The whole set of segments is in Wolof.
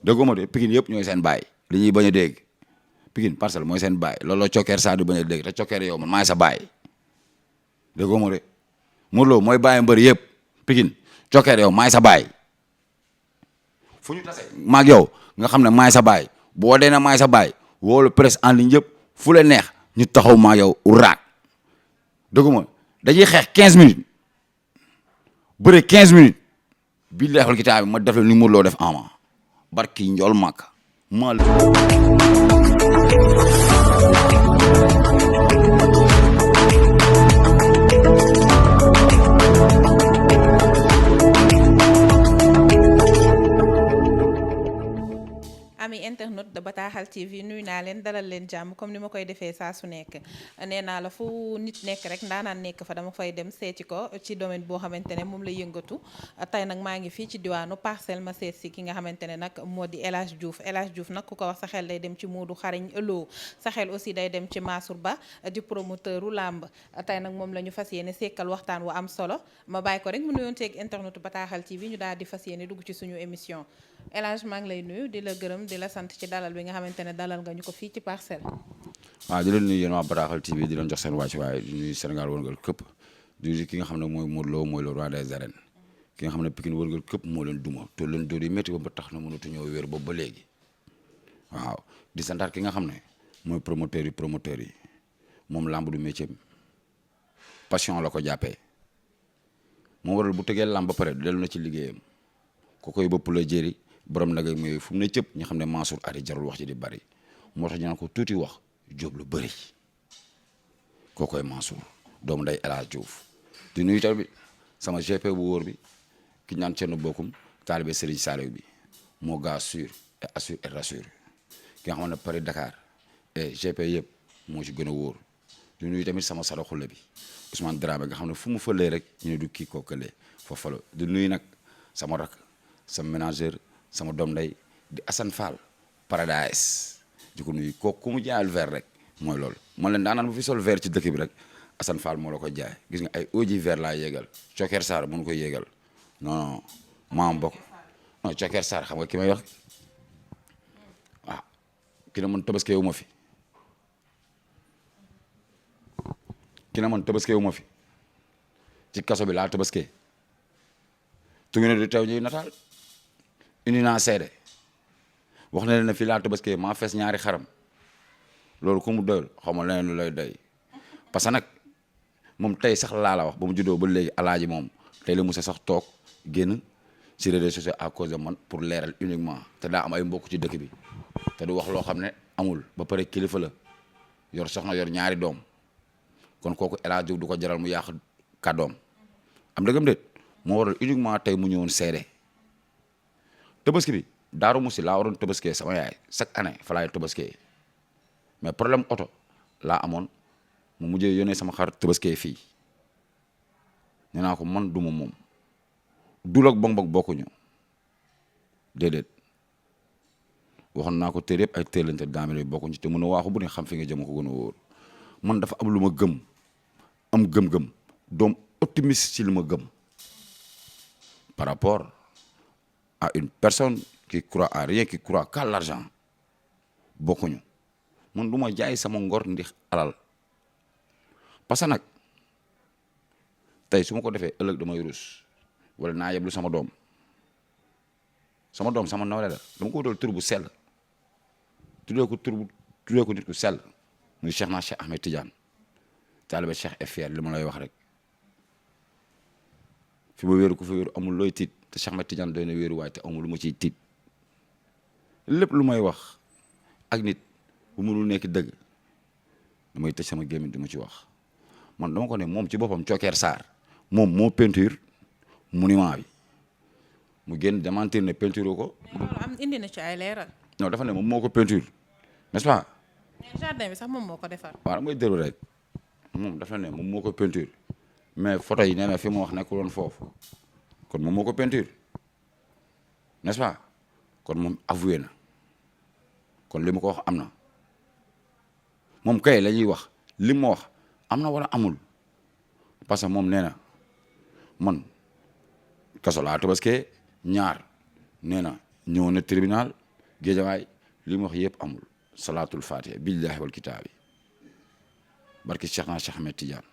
déggoo ma de Pikine yëpp ñooy seen baay li ñuy bañ a dégg Pikine Parcelles mooy seen baay looloo Cokkeer saa di bañ a dégg te Cokkeer yow man maay sa baay déggoo ma de Modou Lo mooy bàyyi mbër yëpp Pikine Cokkeer yow maay sa baay fu ñu tase maag yow nga xam ne maay sa baay boo dee na maay sa baay woolu presse en ligne yëpp fu la neex ñu taxaw maag yow uraat déggoo ma dañuy xeex 15 minutes bëre 15 minutes bii leexul kitaab bi ma def la ni Modou Lo def Ama barki njool màkk mal ami internet de Bataaxal TV nuyu naa leen dalal leen jàmm comme ni ma koy defee saa su nekk nee naa la fu nit nekk rek ndaanaan nekk fa dama fay dem seeti ko ci domaine boo xamante ne moom la yëngatu tey nag maa ngi fii ci diwaanu Parcelles ma seet si ki nga xamante ne nag moo di El Hadj Diouf El Hadj Diouf nag ku ko wax sa xel day dem ci Modou Xarañ Lo sa xel aussi day dem ci Mansour Ba di promoteuru làmb tey nag moom la ñu fas yéene sekkal waxtaan wu am solo ma bàyyi ko rek mu nuyoonteeg internetu Bataaxal TV ñu daal di fas yéene dugg ci suñu émission El Hadj maa ngi lay nuyu di la gërëm di la sant ci dalal bi nga xamante ne dalal nga ñu ko fii ci Parcelles. waaw di leen nuyu yéen waa Bataaxal TV di leen jox seen wàcc waaye di nuyu Sénégal wërngal këpp di ki nga xam ne mooy Modou Lo mooy le roi des arènes ki nga xam ne Pikine wërngal këpp moo leen duma te leen dóor yi métti ba tax na mënatu ñëw wér ba léegi waaw di santaat ki nga xam ne mooy promoteur yi moom lamb du métier passion la ko jàppee moo waral bu tegee lamb ba pare dellu na ci liggéeyam ko koy bopp la jëri borom nag ak mooy fu mu ne cëpp ñu xam ne Mansour ari jarul wax ci di bari moo tax ñu naan ko tuuti wax jóob lu bëri koo koy Mansour doomu nday El Hadj Diouf di nuyu tamit sama GP bu wóor bi ki ñaan Thierno Bokum taalibe Serigne Saliou bi moo gaa assure et assure et rassure ki nga xam ne Paris Dakar et GP yëpp moo ci gën a wóor di nuyu tamit sama saraxule bi Ousmane Dramé nga xam ne fu mu fëlee rek ñu ne du kii kookalee foofu la di nuyu nag sama rak sama ménageur sama doom nday di Assane Fall Paradise di ko nuyu kooku ku mu jaayal verre rek mooy loolu man leen daanaan bu fi sol verre ci dëkk bi rek Assane Fall moo la ko jaay gis nga ay oji verre laa yéegal Coker Sarr mënu ko yéegal non maam bokk non Coker Sarr xam nga ki may wax waaw ki na man tabaski wu ma fi ci kaso bi laa tabaski tu ngi ne du teew ñuy nataal indi naa seede wax na leen ne fii laa tabaski maa fees ñaari xaram loolu ku mu doyul xaw ma leneen lu lay doy parce que nag moom tey sax laa la wax ba mu juddoo ba léegi alaaji moom tey la musa sax toog génn ci réseaux sociaux à cause de man pour leeral uniquement te daa am ay mbokk ci dëkk bi te du wax loo xam ne amul ba pare kilifa la yor soxna yor ñaari doom kon kooku El Hadj Diouf du ko jaral mu yàq kàddoom am dëggam déet moo waral uniquement tey mu ñëwoon seede tabaski bi daaru musi laa waroon tabaskee sama yaay chaque année fa laay tabaskee mais problème oto laa amoon mu mujjee yónnee sama xar tabaskee fii nee naa ko man duma moom dul ak bong-bong bokkuñu déedéet waxoon naa ko téer yëpp ay téelante daamine bokkuñu te mën a waaxu bu ne xam fi nga jëm ko gën a wóor man dafa am lu ma gëm am gëm-gëm doom optimiste ci li ma gëm par rapport à une personne qui croit à rien qui croit qu'à l'argent bokkuñu man du ma jaay sama ngor ndi alal parce que nag tey su ma ko defee ëllëg damay rus wala naa yeblu sama doom sama nawle la dama ko wutal tur bu sell tuddee ko nit ku sell muy Cheikh na Cheikh Ahmed Tidiane taalibe Cheikh FR li ma lay wax rek fi ma wéeru ku fa wéeru amul looy tiit te Cheikh Ahmed Tidiane doy na wéeru waaye te amul lu ma ciy tiit lépp lu may wax ak nit bu mënul nekk dëgg damay tëj sama gémmiñ du ma ci wax man dama ko ne moom ci boppam Coker Sarr moom moo peinture monument bi mu génn démentir ne peinture ko. am indi na ci ay leeral. non dafa ne moom moo ko peinture n'est-ce pas. jardin bi sax moom moo ko defar. waaw mooy déglu rek moom dafa ne moom moo ko peinture mais photo yi nee na fi ma wax nekkul woon foofu kon moom moo ko peinture n'est-ce pas kon moom avoué na kon li ma ko wax am na moom kay la ñuy wax li ma wax am na wala amul parce que moom nee na man kaso laa tabaskee ñaar nee na ñëw na tribunal géejawaay li mu wax yëpp amul salaatul fatiha billahi wal kitaabi barki Cheikh na Cheikh Ahmed Tidiane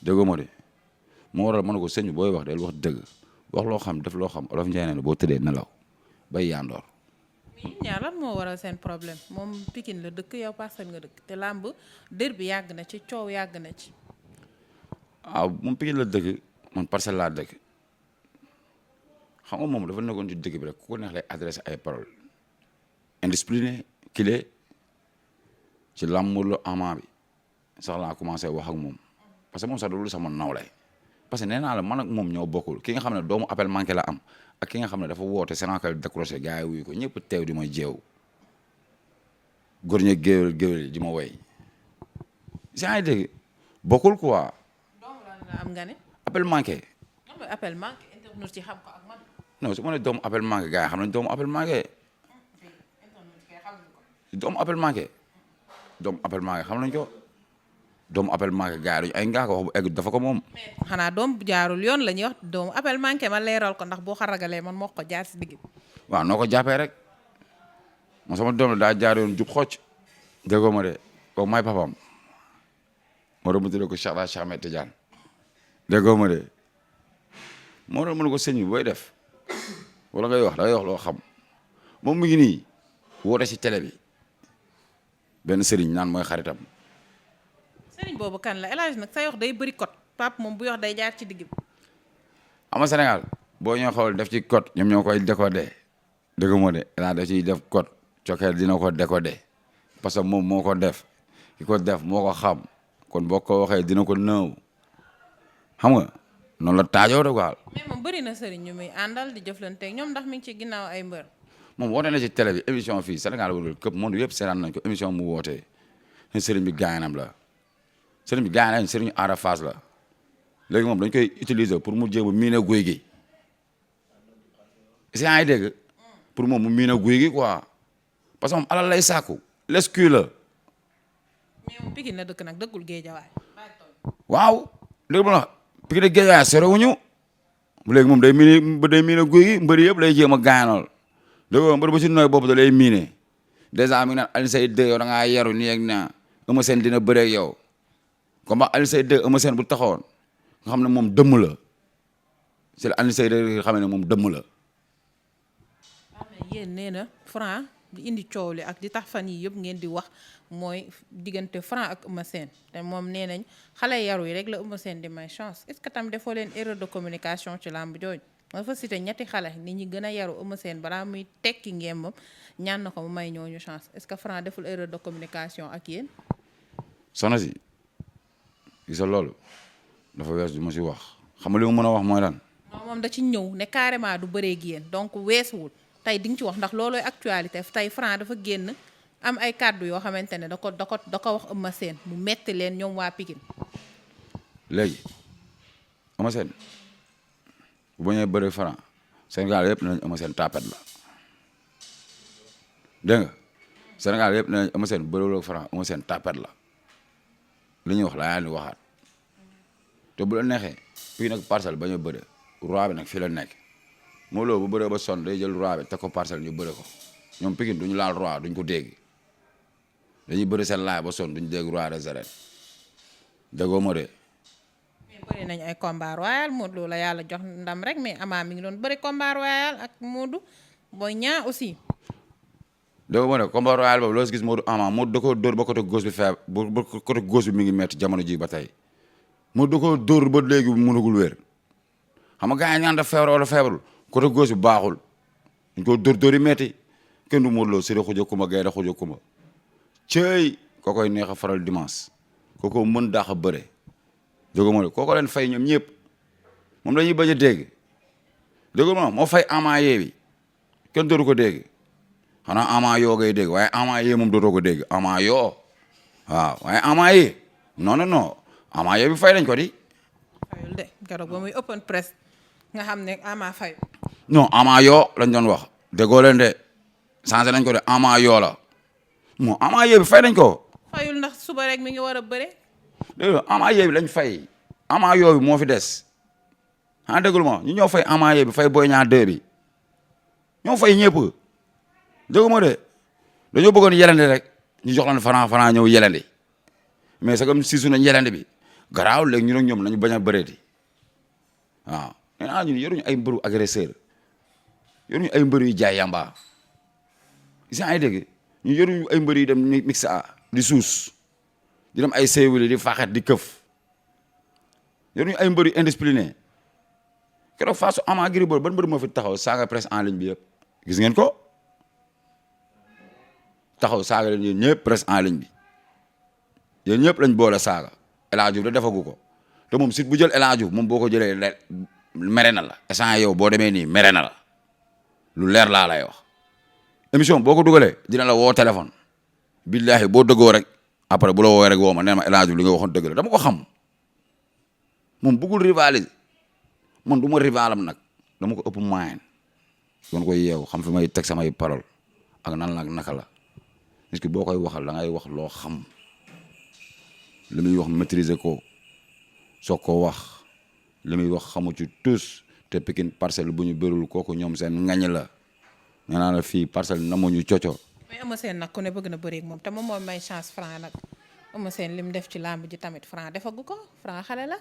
déggoo ma de moo waral mën na ko sëñ bi booy wax del wax dëgg wax loo xam def loo xam olof Ndiaye ne boo tëddee nelaw bay yandoor. mais ñaar lan moo waral seen problème moom Pikine la dëkk yow Parcelles nga dëkk te làmb dër bi yàgg na ci coow yàgg na ci. waaw moom Pikine la dëkk man Parcelles laa dëkk xam nga moom dafa nekkoon ci dëkk bi rek ku ko neex lay adressé ay paroles indiscipliné kile ci làmbulu Ama bi sax laa commencé wax ak moom parce que moom sax du sama nawle parce que nee naa la man ak moom ñoo bokkul ki nga xam ne doomu appel manqué la am ak ki nga xam ne dafa woote Sénégal décroché gars yi wuyu ko ñëpp teew di ma jeew góor ña géwél di ma woy si yaa ngi dégg bokkul quoi. doomu lan nga am nga ne. appel manqué. lan mooy appel manqué internet ci xam ko ak man. non su ma nee doomu appel manqué gars yi xam nañ doomu appel manqué. doomu appel manqué doomu appel manqué xam nañ ko doomu appel manqué gars yi ay ngaa ko wax bu egg dafa ko moom. xanaa doom bu jaarul yoon la ñuy wax doomu appel manqué ma leeral ko ndax boo xaragalee man moo ko jaar si digg. waaw noo ko jàppee rek man sama doom la daa jaar yoon jub xocc déggoo ma de kooku may papam moo doon mu tuddee ko Cheikh Ahmed Tidiane déggoo ma de moo doon mën ko sëñ bi booy def wala ngay wax da ngay wax loo xam moom mi ngi nii woote si télé bi benn sëriñ naan mooy xaritam. sëriñ boobu kan la El Hadj nag say wax day bëri code pap moom bu wax day jaar ci digg bi. ama Sénégal boo ñoo xool def ci code ñoom ñoo koy décoder dégg moo de El Hadj daf ciy def code cokkeel dina ko décoder parce que moom moo ko def ki ko def moo ko xam kon boo ko waxee dina ko nëw xam nga noonu la taajoo de quoi. mais moom bëri na sëriñ ñu muy àndal di jëflanteeg ñoom ndax mi ngi ci ginnaaw ay mbër. moom woote na ci télé bi émission fii Sénégal wala këpp monde yëpp seetaan nañ ko émission mu wootee sëriñ bi gaañanam la sëriñ bi gaañanam sëriñ Ada Fass la léegi moom dañ koy utiliser pour mu jéem a miine guy gi si yaa ngi dégg pour moom mu miine guy gi quoi parce que moom alal lay sàkku leskuy la. mais moom Pikine la dëkk nag dëggul Géejawaay. waaw léegi mu la Pikine ak Géejawaay sorewuñu léegi moom day miine guy gi mbëri yëpp lay jéem a gaañanal dégg nga mbër ba si nooy bopp da lay miine dèjà mi ngi naan Alioune Seye 2 yow da ngaa yaru nii ak naa Eumeu Sène dina bëre ak yow comme Alioune Seye 2 Eumeu Sène bu taxawoon nga xam ne moom dëmm la c'est la Alioune Seye 2 nga xam ne moom dëmm la. yéen nee na Franc di indi coow li ak di tax fan yi yëpp ngeen di wax mooy diggante Franc ak Eumeu Sène te moom nee nañ xale yaru yi rek la Eumeu Sène di may chance est-ce que tam defoo leen erreur de communication ci làmb jooju dafa cité ñetti xale nit ñi gën a yaru Eumeu Sène balaa muy tekki ngembam ñaan na ko mu may ñooñu chance est-ce que Franc deful erreur de communication ak yéen. soxna si gisa loolu dafa wees du ma si wax xam nga li ma mën a wax mooy lan. non moom da ci ñëw ne carrément du bëree ak yéen donc weesuwul tey di nga ci wax ndax loolooy actualité tey Franc dafa génn am ay kàddu yoo xamante ne da ko wax Eumeu Sène mu metti leen ñoom waa Pikine. léegi Eumeu Sène bu bañee bëri Franc Sénégal yëpp nañ Eumeu Sène tapet la dégg nga Sénégal yëpp nañ Eumeu Sène bëriwul Franc Eumeu Sène tapet la li ñuy wax laa yaa ni waxaat te bu la neexee fii nag Parcelles bañ a bëre roi bi nag fii la nekk moo loolu bu bëree ba sonn day jël roi bi teg ko Parcelles ñu bëre ko ñoom Pikine duñu laal roi duñ ko dégg dañuy bëri seen laay ba sonn duñu dégg roi des arènes déggoo ma de. mais bëri nañ ay combat royal Modou Lo la yàlla jox ndam rek mais Ama mi ngi doon bëri combat royal ak Modou Boy Niang aussi. déggoo ma de combat royal boobu loo si gis Modou Ama Modou da koo dóor ba côté gauche bi feeb ba côté gauche bi mi ngi metti jamono ji ba tey Modou da koo dóor ba léegi mënagul wér xam nga gars yi ñaan daf feebar wala feebarul côté gauche bi baaxul dañ ko dóor yi metti kenn du Modou Lo sëriñ xuja kuma gaynde xuja kuma cëy koo koy neex a faral dimanche kooko mën daax a bëre déggoo ma de kooko leen fay ñoom ñëpp moom dañuy bañ a dégg déggoo ma moo fay Ama yee bi kenn dootu ko dégg xanaa Ama yoo ngay dégg waaye Ama yee moom dootoo ko dégg Ama yoo waaw waaye Ama yee non non non Ama yee bi fay nañ ko di. fayul de keroog ba muy open press nga xam ne Ama fay. non Ama yoo lañ doon wax déggoo leen de changé nañ ko de Ama yoo la bon Ama yee bi fay nañ ko. fayul ndax suba rek mi ngi war a bëre. dégg nga Ama yee bi lañ fay Ama yoo bi moo fi des ah déggul ma ñu ñoo fay Ama yee bi fay Boy Niang 2 bi ñoo fay ñëpp dégg ma de dañoo bëggoon yelandi rek ñu jox leen Franc ñëw yelandi mais c'est comme siisu nañ yelandi bi garaaw léegi ñu ne ñoom nañu bañ a bëreeti waaw nee naa ñun yoruñu ay mbëru agresseur yoruñu ay mbëru yu jaay yamba gis nga ay dégg ñu yoruñu ay mbëru yu dem mixa di suus di dem ay séewuli di faxet di këf yoruñu ay mbëru indiscipliné keroog face Ama Gris Bordeaux ban mbër moo fi taxaw saaga presse en ligne bi yëpp gis ngeen ko taxaw saaga leen yéen ñëpp presse en ligne bi yéen ñëpp lañ boole saaga El Hadj Diouf da defagu ko te moom sit bu jël El Hadj Diouf moom boo ko jëlee mere na la instant yow boo demee nii mere na la lu leer laa lay wax émission boo ko dugalee dina la woo téléphone billahi boo dëggoo rek après bu la woowee rek woo ma nee ma El Hadj Diouf li nga waxoon dëgg la dama ko xam moom bëggul rivaliser man du ma rivalam nag dama ko ëpp moyen doon koy yeewu xam fi may teg samay parole ak nan la naka la nit ki boo koy waxal da ngay wax loo xam li muy wax maîtriser ko soo ko wax li muy wax xamu ci tous te Pikine Parcelles bu ñu bërul kooku ñoom seen ngañ la nee naa la fii Parcelles namuñu coco. mais Eumeu Sène nag ku ne bëgg na bëreeg moom te moom mooy may chance Franc nag Eumeu Sène li mu def ci làmb ji tamit Franc defagu ko Franc xale la.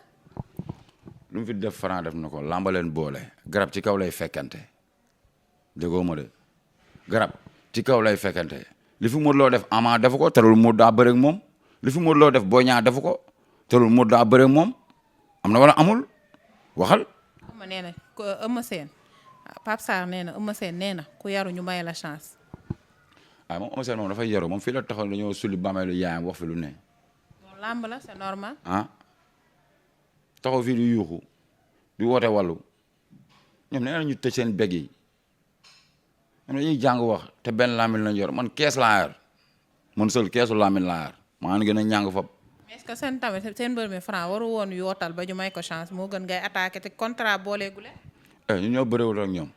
lu mu fi def Franc def na ko làmba leen boole garab ci kaw lay fekkante déggoo ma de garab ci kaw lay fekkante li fi Modou Lo def Ama defu ko terul Modou daa bëreeg moom li fi Modou Lo def Boy Niang defu ko terul Modou daa bëreeg moom am na wala amul waxal. ma nee na ku Eumeu Sène Pape Sarr nee na Eumeu Sène nee na ku yaru ñu may la chance. waaw moom Eumeu Sène moom dafay yaru moom fii la taxaw dañoo sulli bàmmeelu yaayam wax fi lu ne. loolu làmb la c'est normal. ah taxaw fii di yuuxu di woote wàllu ñoom nee na ñu tëj seen beg yi ñoom dañuy jàng wax te benn laamin lañ yor man kees laa yor man seul keesu laamin laa yor maa ngi gën a ñàng fop. mais est-ce que seen tamit seen mbër mi Franc waru woon yootal ba ñu may ko chance moo gën ngay attaqué te contrat booleegu leen. ñun ñoo bëreewul ak ñoom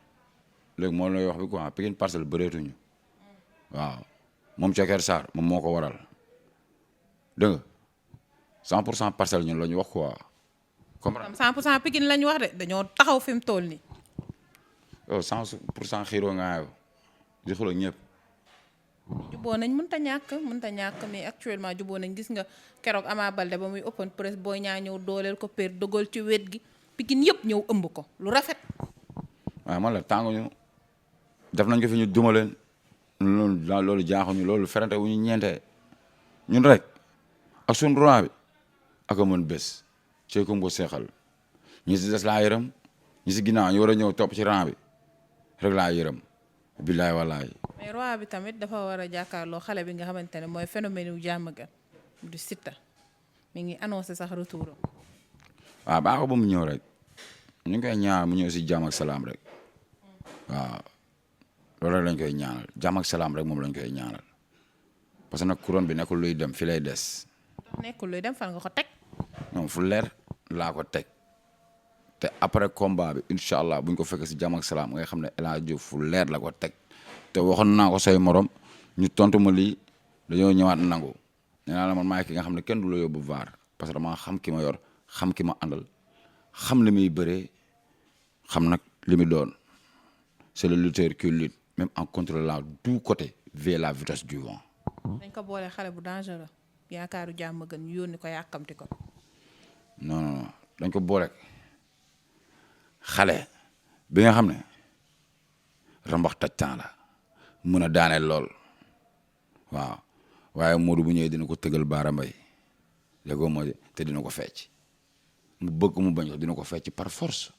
léegi moo lay wax bi quoi Pikine Parcelles bëreetuñu waaw moom Coker Sarr moom moo ko waral dégg nga 100% Parcelles ñun la ñu wax quoi. comprendre 100% Pikine lañ wax de dañoo taxaw fi mu toll nii. yow 100% xiiroo nga yow di xuloo ñëpp. juboo nañ mënta ñàkk mais actuellement juboo nañ gis nga keroog Ama Baldé ba muy open press Boy Niang ñëw dooleel ko pér dogal ci wet gi Pikine yëpp ñëw ëmb ko lu rafet. waaw man la tànguñu def nañ ko fi ñu duma leen loolu jaaxuñu loolu ferante wu ñu ñeentee ñun rek ak suñu roi bi ak a mën bés cey ko mbo seexal ñi si des laa yërëm ñi si ginnaaw ñu war a ñëw topp ci rang bi rek laa yërëm billaay wallaay. mais roi bi tamit dafa war a jàkkaarloo xale bi nga xamante ne mooy phénomène wu Diamaguène du Siteu mi ngi annoncé sax retour am. waaw baa ko ba mu ñëw rek ñu ngi koy ñaanal mu ñëw si jàmm ak salaam rek waaw loolu rek lañ koy ñaanal jàmm ak salaam rek moom lañ koy ñaanal parce que nag couronne bi nekkul luy dem fi lay des. nekkul luy dem fan nga ko teg. non fu leer laa ko teg te après combat bi incha allah buñ ko fekk si jàmm ak salaam nga xam ne El Hadj Diouf fu leer la ko teg te waxoon naa ko say morom ñu tontu ma lii dañoo ñëwaat nangu nee naa la man maay ki nga xam ne kenn du la yóbbu vaar parce que dama xam ki ma yor xam ki ma àndal xam li muy bëree xam nag li muy doon c'est le lutteur qui lutte même en contrôlant tous côtés vers la vitesse du vent. dañ ko boole xale bu dangereux yaakaaru jàmm gën ñu yónni ko yàkkamti ko. non dañ ko boole xale bi nga xam ne rambax tajtaan la mën a daaneel lool waaw waaye Modou bu ñëwee dina ko tëgal baara mbay léegoo moo te dina ko fecc mu bëgg mu bañ ko dina ko fecc par force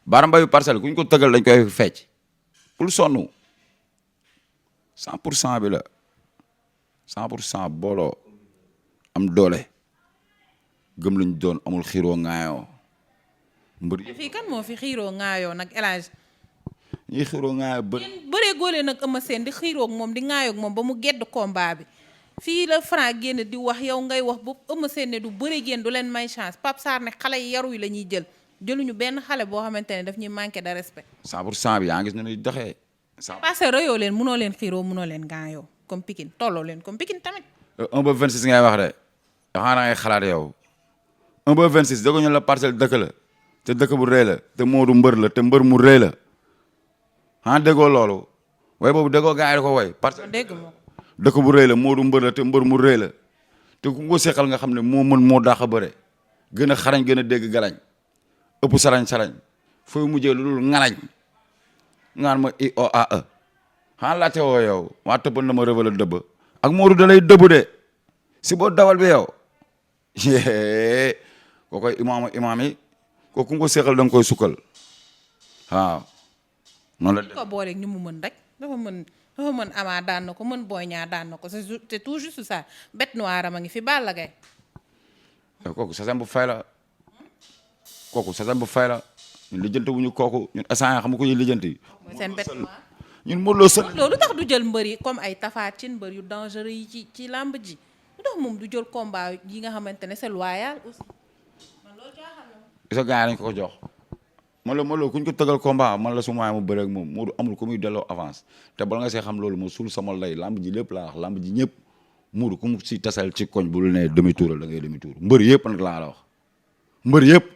baara mbayu Parcelles ku ñu ko tëgal dañ koy fecc pour sonn 100% bi la 100% booloo am doole gëm lañ doon amul xiiroo ŋaayoo mbër yi fii kan moo fi xiiroo ŋaayoo nag El Hadj ñuy xiiroo ŋaayoo bëree góolee nag Eumeu Sène di xiiroog moom di ŋaayoog moom ba mu gedd combat bi fii la Franc génn di wax yow ngay wax boobu Eumeu Sène ne du bëri génn du leen may chance Pape Sarr ne xale yi yaru yi la ñuy jël jëluñu benn xale boo xamante ne daf ñuy manqué de respect 100% bi yaa ngi gis ne ñuy doxee parce que rëyoo leen munoo leen xiiroo munoo leen ŋaayoo comme Pikine tolloo leen comme Pikine tamit 1 ba 26 ngay wax de xanaa da ngay xalaat yow 1 ba 26 dëgg ñu la Parcelles dëkk la te dëkk bu rëy la te Modou mbër la te mbër mu rëy la ah déggoo loolu way boobu déggoo gars yi da ko way parce que dégg ma dëkk bu rëy la Modou mbër la te mbër mu rëy la te ku ko seqal nga xam ne moo mën moo daax a bëre gën a xarañ gën a dégg galañ ëpp sarañ fooy mujjee lu dul ngalañ ngaan ma IOAE xanaa laajte woo yow waa tëbban na ma rëbala dëbb ak Modou da lay dëbb de si boo dawal bi yow koo koy imaam yi ko ku ko seqal da nga koy sukkal waaw noonu la ko booleeg ñu mu mën rek dafa mën Ama daan na ko mën Boy Niang daan na ko c'est tout juste ça bête noire a ngi fi Balla Gaye kooku sasam bu fay la ñun lijjanti wuñu kooku ñun instant xam nga ko ñuy lijjanti mooy seen bête noire ñun Modou Lo sël loolu tax du jël mbër yi comme ay Tapha Tine mbër yu dangereux yi ci làmb ji lu tax moom du jël combat yi nga xamante ne c'est loyal aussi man loolu jaaxal na ma isa gars yi dañ ko jox man la kuñ ko tëgal combat man la su maay mu bëre ak moom Modou amul ku muy delloo avance te bala nga see xam loolu moo suul sama lay lamb ji lépp laa wax lamb ji ñëpp Modou ku mu si tasal ci koñ bu lu ne demi tour la ngay demi tour mbër yëpp nag laa la wax mbër yëpp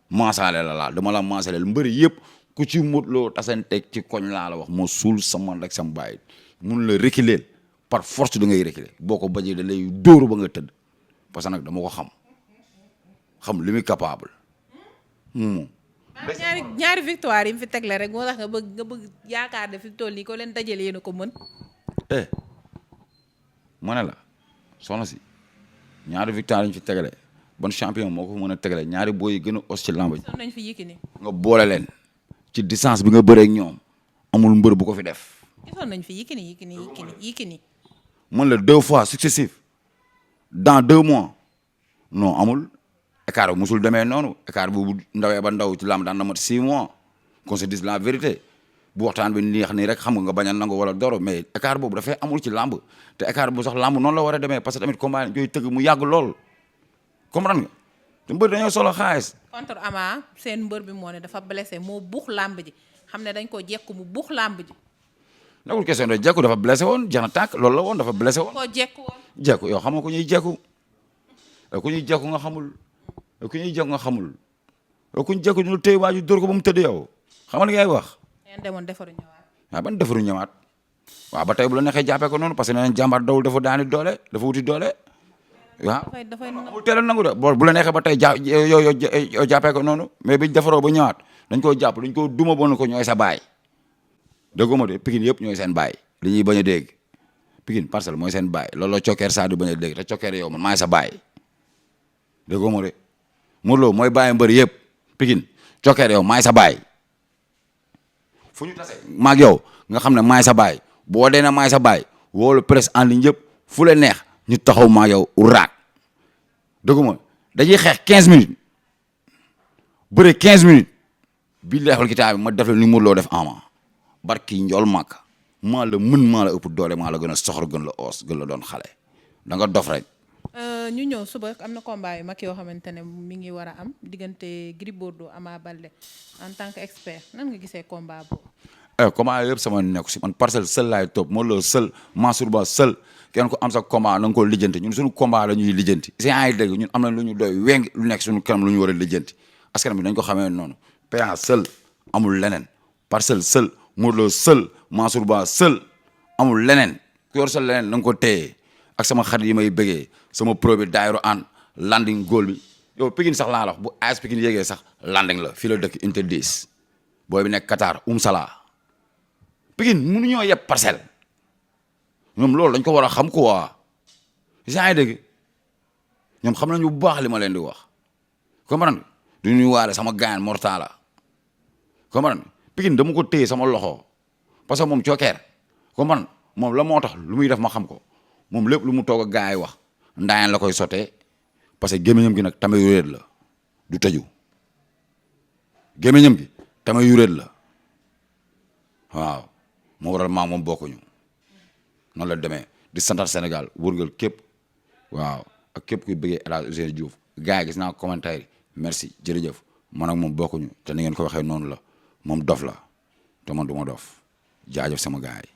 maasaale la dama la maasaleel mbër yëpp ku ci Modou Lo tasanteeg ci koñ laa la wax moo suul sama rek sama bàyyi mun la reculer par force da ngay reculer boo ko bañee da lay dóoru ba nga tëdd parce que nag dama ko xam li muy capable ñaari victoire yi mu fi tegle rek moo tax nga bëgg yaakaar ne fi toll nii ko leen dajale yéen a ko mën. ma ne la soxna si ñaari victoire yi ñu fi tegale bon champion moo ko mën a tegale ñaari booy yi gën a os ci lamb ji. nañ fi Yékini. nga boole leen ci distance bi nga bëree ak ñoom amul mbër bu ko fi def. gisoon nañ fi Yékini. man la 2 fois successif dans 2 mois non amul. écart bu musul demee noonu écart bu ndawee ba ndaw ci lamb daan na mat 6 mois qu'on se dise la vérité bu waxtaan bi neex nii rek xam nga bañ a nangu wala doro mais écart boobu dafay amul ci lamb te écart bu sax lamb noonu la war a demee parce que tamit combat yi koy tëgg mu yàgg lool comprendre nga te mbër dañoo solo xaalis. contre Ama seen mbër bi moo ne dafa blessé moo buux lamb ji xam ne dañ ko jekku mu buux lamb ji. nagul question de jekku dafa blessé woon jeex na tàkk loolu la woon dafa blessé woon. koo jekku woon. jekku yow xam nga ku ñuy jekku ku ñuy jekku nga xamul. ku ñuy jekku nga xamul ku ñu jekku ñu téye waaju dóor ko ba mu tëdd yow xam nga li ngay wax. ngeen demoon defaru ñëwaat. waaw ban defaru ñëwaat waaw ba tey bu la neexee jàppee ko noonu parce que nee nañ jàmbaar dawul dafa daani doole dafa wuti doole waaw. dafay amul teel a nangu de bu la neexee ba tey yow jàppee ko noonu mais biñ defaroo ba ñëwaat dañ koo jàpp dañ koo duma bon ko ñooy sa baay déggoo ma de Pikine yëpp ñooy seen baay li ñuy bañ a dégg Pikine Parcelles mooy seen baay loolu la cokkeer saa du bañ a dégg te cokkeer yow man maay sa baay déggoo ma de Modou Lo mooy bàyyi mbër yëpp Pikine cokkeer yow maay sa baay fu ñu tase maag yow nga xam ne maay sa baay boo dee na maay sa baay woolu presse en ligne yëpp fu la neex ñu taxaw maag yow raak dëggu ma dañuy xeex 15 minutes bëre 15 minutes bii leexul kitaab bi ma def la ni Modou Lo def Ama barki njool màkk maa la mën maa la ëpp doole maa la gën a soxor gën la oos gën la doon xale da nga dof rek. ñu ñëw suba am na combat yu mag yoo xamante ne mi ngi war a am diggante Gris Bordeaux Ama Baldé en tant que expert nan nga gisee combat boobu. combat yëpp sama nekku si man Parcelles seul laay topp Modou Lo seul Mansour Ba seul kenn ko am sa combat na nga ko lijjanti ñun suñu combat la ñuy lijjanti si ay dégg ñun am na lu ñu doy weng lu nekk suñu kanam lu ñu war a lijjanti askan bi dañ ko xamee noonu PA seul amul leneen Parcelles seul Modou Lo seul Mansour Ba seul amul leneen ku yor sa leneen na nga ko téye ak sama xarit yi may bëggee sama pro bi daayro an landing goal bi yow Pikine sax laa la wax bu AS Pikine yéegee sax landing la fii la dëkk unité 10 booy bi nekk Qatar Sala Pikine mënuñoo yeb Parcelles ñoom loolu dañ ko war a xam quoi yaa ngi dégg ñoom xam nañu bu baax li ma leen di wax comprendre du ñuy waale sama gaañ mortala comprendre Pikine dama ko téye sama loxo parce que moom cookeer comprendre moom la moo tax lu muy def ma xam ko moom lépp lu mu toog ak gars yi wax ndaayaan la koy sotee parce que gémmiñam gi nag tame yuréet la du tëju gémmiñam gi tame yuréet la waaw moo waral maa moom bokkuñu noonu la demee di santal Sénégal wërgal képp waaw ak képp kuy bëggee El Hadj Ousseynou Diouf gars yi gis naa commentaire merci jërëjëf man ak moom bokkuñu te ni ngeen ko waxee noonu la moom dof la te man du ma dof jaajëf sama gars yi